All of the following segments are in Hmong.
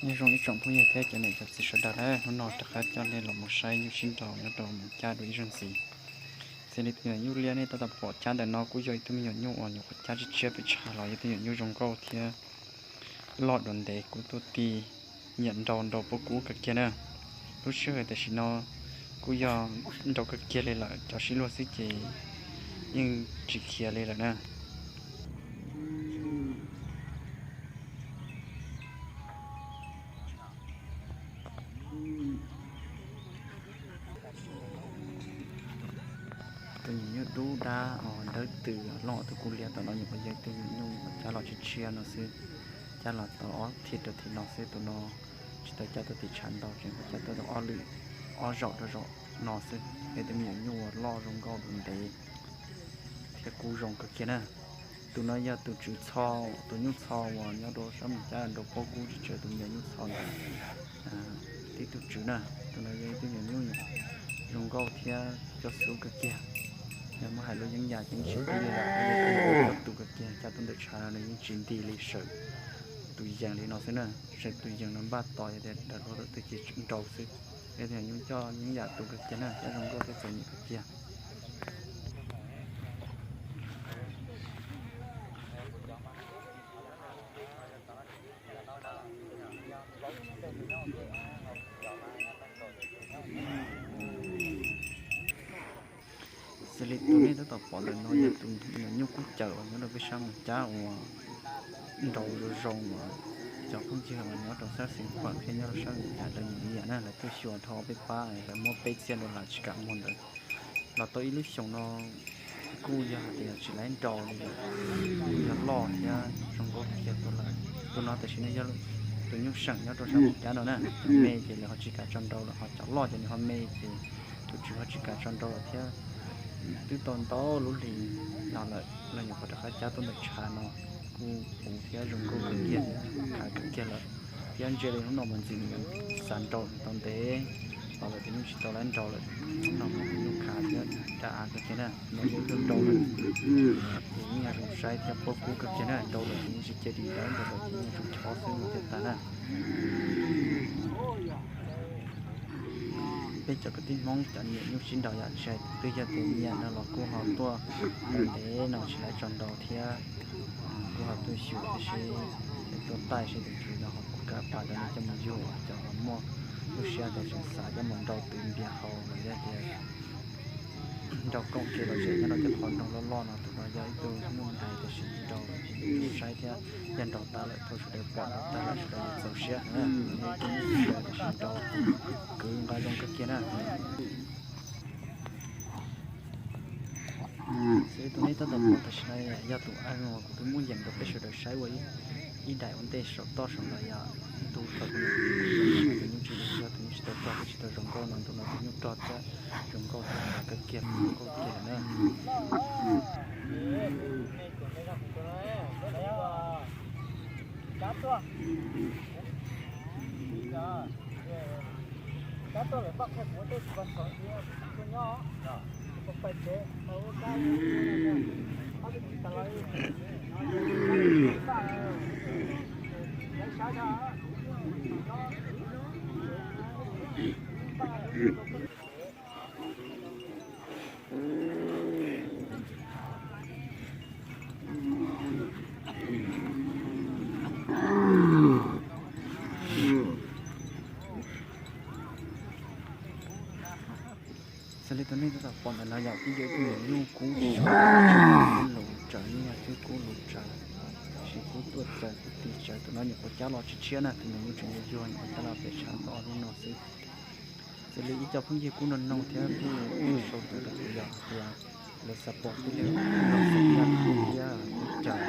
Nyob zoo ib tsoom phooj ywg thiab cov niam cov txiv sawv daws na, hnub no rov qab coj nej los mus saib nyuj sib nraus nyob rau Moos Cab dua ib zaug ntxiv. Xws li tus me nyuam nyuj liab nej tab tom pom cab ntawm no kuj yog ib tug me nyuam nyuj uas nyuam qhuav cab tshiab tshiab pes tsawg los yog ib tug me nyuam nyuj zoo nkauj thiab loj dua ntev, kuv tuaj ti nyiam nrau nrau pob kub kawg kiag na. Lub sij hawm tam sim no kuj yog nrau kawg kiag li lawm, cov sib luag xwb ces yeej tsis khiav li lawm na. Tus nyuam nyuj dub dab os, dawb tws loj, tus kuj liab tom no nyuam qhuav yog ib tug nyuam nyuj cab los tshiab tshiab no xwb, cab los tau ob thiv rau thiv no xwb. Tus no tsis tau cab tuaj tim tshav ntau, tseem cab tuaj ob lwm, ob zaum rau zaum no xwb. Yog tus me nyuam nyuj uas loj zoo nkauj dua ntev thiab kub zoo kawg kiag na. Tus no yog tus tswv txho, tus nyuj txho uas nyob rau sab Moos Cab nrau pob kub tsis tsawg, tus me nyuam nyuj txho ntawd tib tug tswv na. Tus no yog ib tug me nyuam nyuj zoo nkauj thiab coj xub kawg kiag. Yog muab hais lub yeeb yam ces yeej tsis tib li lawm, coj tu kawg kiag, cab tuaj ntawm tshav no nws yeej tsis nti li, sawv tus yees li no xwb na. Sawv tus yees no npaj tos yog tias daws luag tus twg ces nrau xwb. Yog tus me nyuam nyuj coj yeeb yam tu kawg kiag na, cab zoo nkauj thiab txom nyem kawg kiag. Xws li tus nej tab tom pom ntawm no yog tus me nyuam nyuj kub caws uas nyob rau peb sab Moos Cab uas nrau zoo zoo uas cov phooj ywg uas nyob rau sab Xeev Khuam thiab nyob rau sab Amelikas lawv nyiam nyiam na, lawv tuaj xyuas dhau peb pab, lawv muab peb txhiab dollar tsis kam muag ntawd. Los tau ib lub xyoos no kuj yog hais tias tsis laib nrau li lawm, kuj yog loj thiab zoo nkauj kiag tuaj lawm. Tus no tam sim no yog tus nyuj seem nyob rau sab Moos Cab no na, cov me ces lawv ho tsis kam tso nrau lawm, ho cov loj ces nws ho me ces tus tswv ho tsis kam tso nrau lawm thiab. Twb tau ntau lub hlis no lawm los nyuam qhuav rov qab cab tuaj ntawm tshav no, kuj puv thiab zoo nkauj kawg kiag, khav kawg kiag lawm. Thiab ntsia li hnub no mas ntxim nws xav nrau tau ntev los lawm ces yeej tsis tau laib nrau lawm. Hnub no mas tus nyuj khav thiab daj av kawg kiag na, no yog ib tug nrau lawm ces yeej yog zoo saib thiab pob kub kawg kiag na, nrau lawm ces yeej tsis cia dim dawb, nrau lawm ces yeej tsuas chob xwb no thiaj tag na. Peb cov kwv tij Hmoob cov nyiam nyuj sib nraus yom, tsis hais twg yog tias nyiam no los kuj ho tuaj ntev no tsis laib tso nrau thiab, kuj ho tuaj xyuas thiab seb, tuaj taij seb tus tswv no ho puas kam pab rau nej coj mus yug, cov ho muaj lub siab tias tseem xav coj mus nrau tw npias haus los yog tias nrau koom kev lom zem nyob rau cov qhov nroog loj loj no. Tus no yog ib tug nyuj me ais tiam sis nrau zoo saib thiab, yog nrau tag lawm thov sawv daws pom nrau tag lawm sawv daws yuav txaus siab na. Tus no yog ib tug nyuj me ais tiam sis nrau kwv nqa zoo kawg kiag na. Xws li tus nej tab tom pom tam sim no yog tus a uas kuv twb muab yees rau peb sawv daws saib ua ib daim ua ntej saum toj saum no yog ntu thaum tus nyuj tsis yog tus nyuj tsis tau rog thiab tsis tau zoo nkauj no, ntu no tus nyuj rog thiab zoo nkauj thiab khav kawg kiag, zoo nkauj kiag lawm na. Xws li tus nej tab tom pom ntawm no yog ib yam tus nyuj kub, kub lus tsawv, yog twb kub lus tsawv, tab sis kub tuaj tsawv kub ti tsawv. Tus no nyuam qhuav cab los tshiab tshiab na, tus nyuam nyuj tseem yuag yuag, nyuam qhuav cab los pem tshav tau ob hnub no xwb. Xws li ib co phooj ywg kuj noog noog thiab kuj sau ntawv rau kuv yog tias lawv xav pom tib leeg nrau xeem nyab thiab kub caws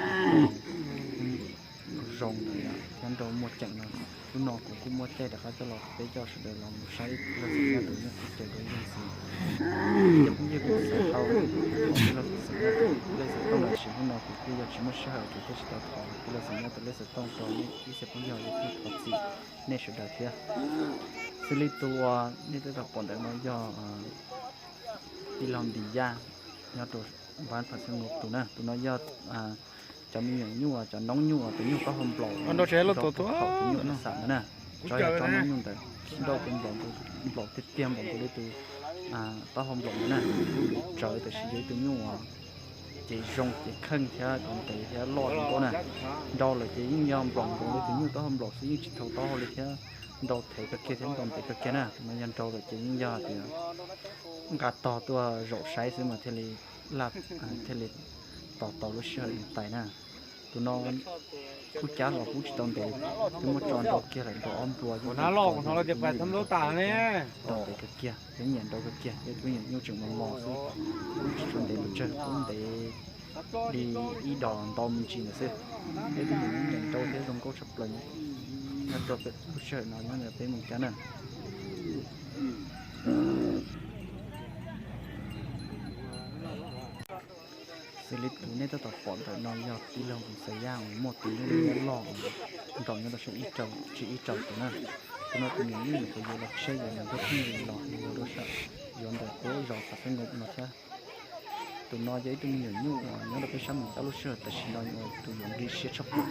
zoo ntawd thiab nrau muaj ceem no, hnub no kuv kuj muaj caij rov qab coj los peb coj sawv daws los mus saib ib leeg xeem nyab tus nyuj kub caws dua ib zaug ntxiv. Ib co phooj ywg kuj xav tau ib leeg xeem nyab tus lej xov tooj no, tiam sis hnub no kuv kuj yog tsis muaj sij hawm kuv thiaj tsis tau thov ib leeg xeem nyab tus lej xov tooj rau nej ib txhia phooj ywg, yog kuj thov txim nej sawv daws thiab. Xws li tus uas nej tab tom pom ntawm no yog tij laug Npis Yaj nyob rau Npab Phas Xeeb Nus tus na. Tus no yog cov me nyuam nyuj, cov noob nyuj uas tus nyuj taub hau nplaum, nrau tsis tau thaum tus nyuj xam ntawd na. Tso yog tso no nyuj ntawd, nrau tus nplaum, nplaum tiag tiag nplaum nkaus li tus taub hau nplaum ntawd na, tsawv tab sis yog ib tug nyuj uas ces zoo ces kheej thiab tus ntev thiab loj zoo nkauj na. Nrau lawm ces yeej yog nplaum nkaus li tus nyuj taub hau nplaum xwb, yeej tsis thaum taub hau li thiab. Nrau thev kawg kiag thiab nrau ntev kawg kiag na. Tus no yog nrau lawm ces yeej yog tias nqa tog tuaj zaum saib xwb mas thiaj li laj, thiaj li tos tau lub sij hawm nws tais na. Tus no kuj cab los kuj tsis tau ntev, twb muab tso nrau kiag lawm nrau ob nplua, nrau ntev kawg kiag, peb nyiam nrau kawg kiag, peb tus me nyuam nyuj tseem mos mos xwb, kuj tsis tshua ntev pes tsawg, kuj ntev li ib dos ntau me ntsis ntawd xwb. Peb tus me nyuam nyiam nrau thiab zoo nkauj tshaj plaws. Nyob rau lub sij hawm no nyob ntawm peb mus cab na. Xws li tus nej tab tom pom ntawm no yog tij laug Mus Xais Yaj uas muaj tus nyuj loj nrau nyob rau saum ib rau, tsis ib rau tus na. Tus no tus me nyuam nyuj nyuam qhuav yuav los tsheb yuav ntawm Nkauj Pheej Lis los yuav rau sab, yuav ntawm qub zos Pas Xeeb Nkoos no thiab. Tus no yog ib tug me nyuam nyuj uas nyob rau peb sab Moos Cab lub sij hawm tam sim no tus yuav nqi siab tshaj plaws.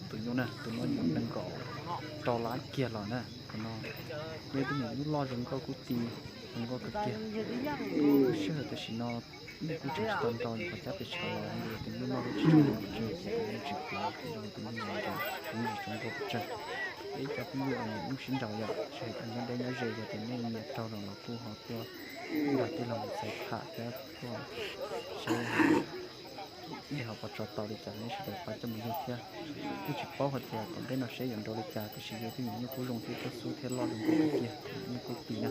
Tus nyuj na, tus no yuav nees nkaum rau lab kiag los na. Tus no yog ib tug me nyuam nyuj loj zoo nkauj kuj ti, zoo nkauj kawg kiag. Lub sij hawm tam sim no nej kuj tseem tsis tau nrau nyuam qhuav cab pes tsawg los yog tus nyuj noj lub tsis tshua zoo pes tsawg ces kuj tsis pom yog tus nyuj nrau, kuj tsis zoo nkauj pes tsawg. Peb cov phooj ywg uas nyiam nyuj sib nrau yom, tsis hais cov nyob deb nyob ze yog tias nej nyiam raug los los kuj ho tuaj nrog tij laug Mus Xais tham thiab tuaj saib nej ho puas tso tau li cas, nej sawv daws pab coj mus yug thiab. Kuj tsis paub hais tias tom ntej no seb yuav nrau li cas tiam sis yog ib tug me nyuam nyuj kuj zoo thiab kuj xub thiab loj zoo nkauj kawg kiag, nyuj kuj ti na.